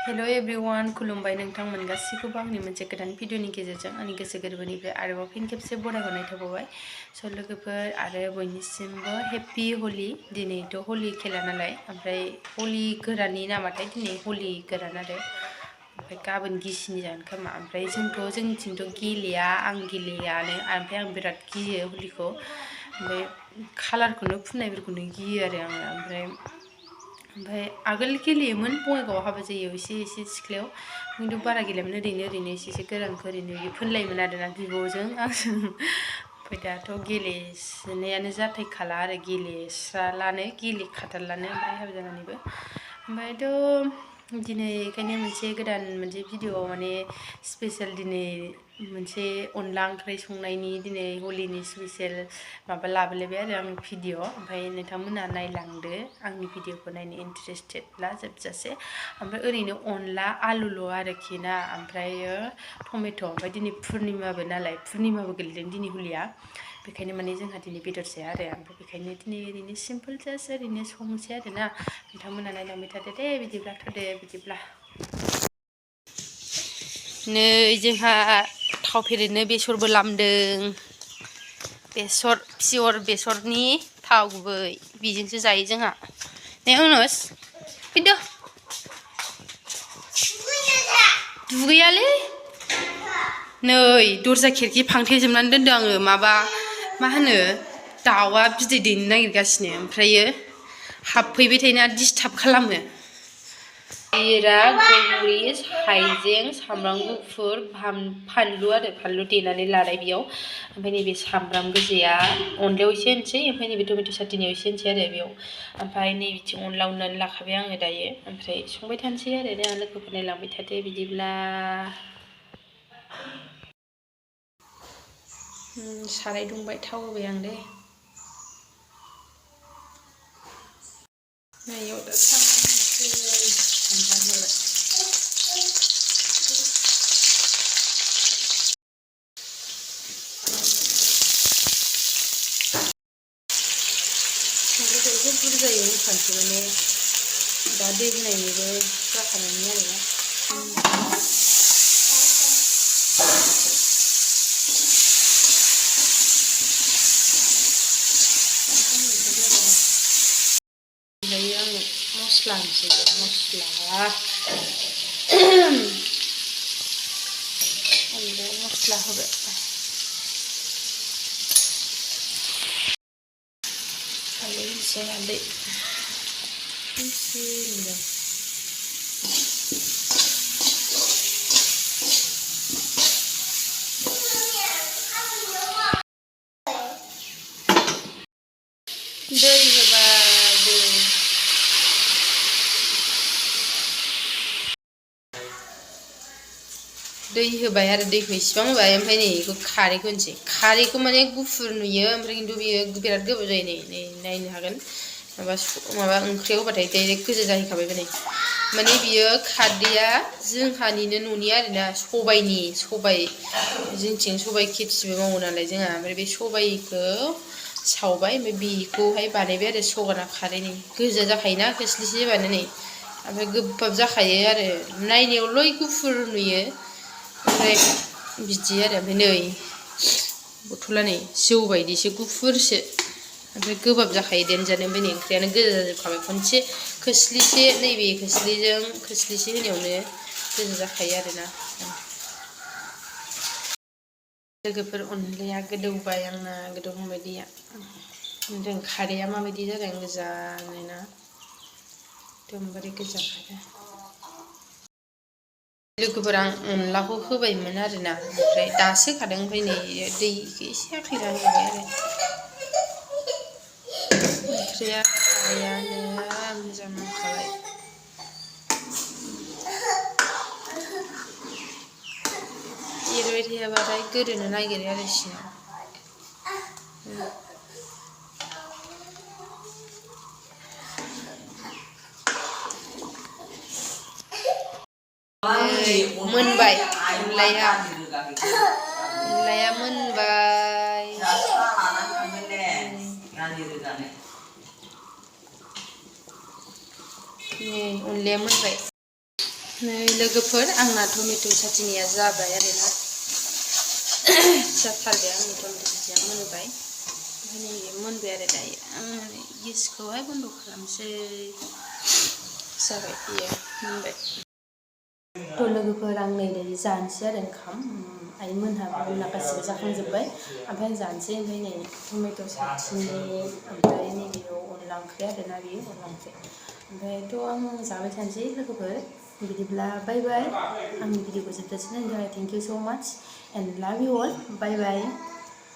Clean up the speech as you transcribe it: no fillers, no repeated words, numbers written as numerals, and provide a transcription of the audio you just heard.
hello everyone खुलुमबाय नोंथांमोन गासिखौबो आंनि मोनसे गोदान भिडिअनि गेजेरजों आंनि गोसो गोरबोनिफ्राय आरोबाव फिन खेबसे बरायहरनाय थाबावबाय स' लोगोफोर आरो बयनिसिमबो हेपि हलि दिनैथ' हलि खेला नालाय ओमफ्राय हलि गोराननि नामाथाय दिनै हलि गोरान आरो ओमफ्राय गाबोन गिसिनि जागोन खोमा ओमफ्राय जोंनिथिंथ' गेलेया आं गेलेयानो ओमफ्राय आं बिराद गियो हलिखौ ओमफ्राय कालारखौनो फुननायफोरखौनो गियो आरो आङो ओमफ्राय आगोल गेलेयोमोन बङाइगावआव हाबा जायो एसे सिख्लायाव खिन्थु बारा गेलेयोमोन ओरैनो एसे गोरानखौ ओरैनो फोनलायोमोन आरोना बिब'जों आंजों ओमफ्राय दाथ' गेलेनायानो जाथायखाला आरो गेलेस्रालानो गेलेखाथारलानो ओमफ्राय हाबा जानानैबो ओमफ्रायथ' दिनै ओंखायनो मोनसे गोदान मोनसे भिडिअ माने स्पेसियेल दिनै मोनसे अनला ओंख्रि संनायनि दिनै हलिनि स्पेसियेल माबा लाबोलायबाय आरो आं भिडिअ ओमफ्राय नोंथांमोना नायलांदो आंनि भिडिअखौ नायनो इन्टारेस्टेडब्ला जोबजासे ओमफ्राय ओरैनो अनला आलुल' आरोखि ना ओमफ्रायो टमेट' ओमफ्राय दिनै पुर्निमाबो नालाय पुर्निमाबो गोलैदों दिनै हलिया बेखायनो माने जोंहा दिनै बेदर जाया आरो ओमफ्राय बेखायनो दिनै ओरैनो सिम्पोल जास्ट ओरैनो संनोसै आरोना नोंथांमोना नायलांबाय थादो दे बिदिब्ला नै जोंहा थाव फेरेदनो बेसरबो लामदों बेसर पियर बेसरनि थाव गुबै बेजोंसो जायो जोंहा ने अनुस फैदो दुगैयालै नै दरजा खिरखि फांथेजोबनानै दोनदों आङो माबा मा होनो दाउआ बिदै दैनो नागिरगासिनो ओमफ्रायो हाबफैबाय थायोना डिस्टार्ब खालामो जिरा गलमरिस हाइजें सामब्राम गुफुर फानलु आरो फानलु देनानै लानाय बेयाव ओमफ्राय नैबे सामब्राम गोजाया अनलायाव एसे होनोसै ओमफ्राय नैबे टमेट' साटनियाव एसे होनोसै आरो बेयाव ओमफ्राय नैबिथिं अनला उननानै लाखाबाय आङो दायो ओमफ्राय संबाय थानोसै आरो दा लोगोफोर नायलांबाय थादो बिदिब्ला साराय दुंबाय थाव होबाय आं दे नैयाव दा सामब्राम होबाय संख्रिखौ एसे बुरजायै होखानोसै माने दा दै होनायनिबो जाखानायनि आरोना ओमफ्राय आङो मस्ला होनोसै मस्ला होबाय हालदै एसे हालदै दै होबाय दै होबाय आरो दैखौ इसेबां होबाय ओमफ्राय नै बेखौ खारैखौ होनोसै खारैखौ माने गुफुर नुयो ओमफ्राय खिन्थु बियो बिराद गोबाव जायो नै नायनो हागोन माबा ओंख्रियाव होबाथाय डाइरेक्ट गोजा जाहैखाबाय माने बियो खारदैया जोंहानिनो न'नि आरोना सबाइ जोंथिं सबाइ खेथिबो मावो नालाय जोंहा ओमफ्राय बे सबाइखौ सावबाय ओमफ्राय बेखौहाय बानायबाय आरो सगाना खारैनि गोजा जाखायोना खोस्लिसे होबानो नै ओमफ्राय गोबाब जाखायो आरो नायनायावल' गुफुर नुयो ओमफ्राय बिदि आरो ओमफ्राय नै बथला नै जौ बायदिसो गुफुरसो ओमफ्राय गोबाब जाखायो देनजानो ओमफ्राय नै ओंख्रियानो गोजा जाजोबखाबाय खनसे खोस्लिसे नैबे खोस्लिजों खोस्लिसे होनायावनो गोजा जाखायो आरोना लोगोफोर अनलाया गोदौबाय आंना गोदौहांबाय दैया जों खारैया माबायदि जादों गोजानो ना एकदमबारे गोजा खारो लोगोफोर आं अनलाखौ होबायमोन आरोना ओमफ्राय दासो होखादों ओमफ्राय नै दैखौ एसे आखैना होबाय आरो ओंख्रिया खारैयानो मोजां नांखाबाय एरबाय थायाबाथाय गोदोनो नागिरो आरो सिङाव मोनबाय अनलाया मोनबाय नै अनलाया मोनबाय नै लोगोफोर आंना टमेट' साटनिया जाबाय आरोना जाथारबाय आंनि टमेट' साटनिया मोनबाय ओमफ्राय नैबे मोनबाय आरो दायो आं गेसखौहाय बन्द' खालामसै जाबाय बेयो मोनबाय थ' लोगोफोर आं नै दायो जानोसै आरो ओंखाम आइमोनहा गासिबो जाखांजोब्बाय ओमफ्राय आं जानोसै ओमफ्राय नै टमेट' साटनि ओमफ्राय नैबेयाव अनला ओंख्रि आरोना बेयो अनला ओंख्रि ओमफ्रायथ' आं जाबाय थानोसै लोगोफोर बिदिब्ला बाय बाय आंनि भिडिअखौ जोबजासिम नायनो थाखाय थेंक इउ स' माच एन्ड लाभ इउ अल बाय बाय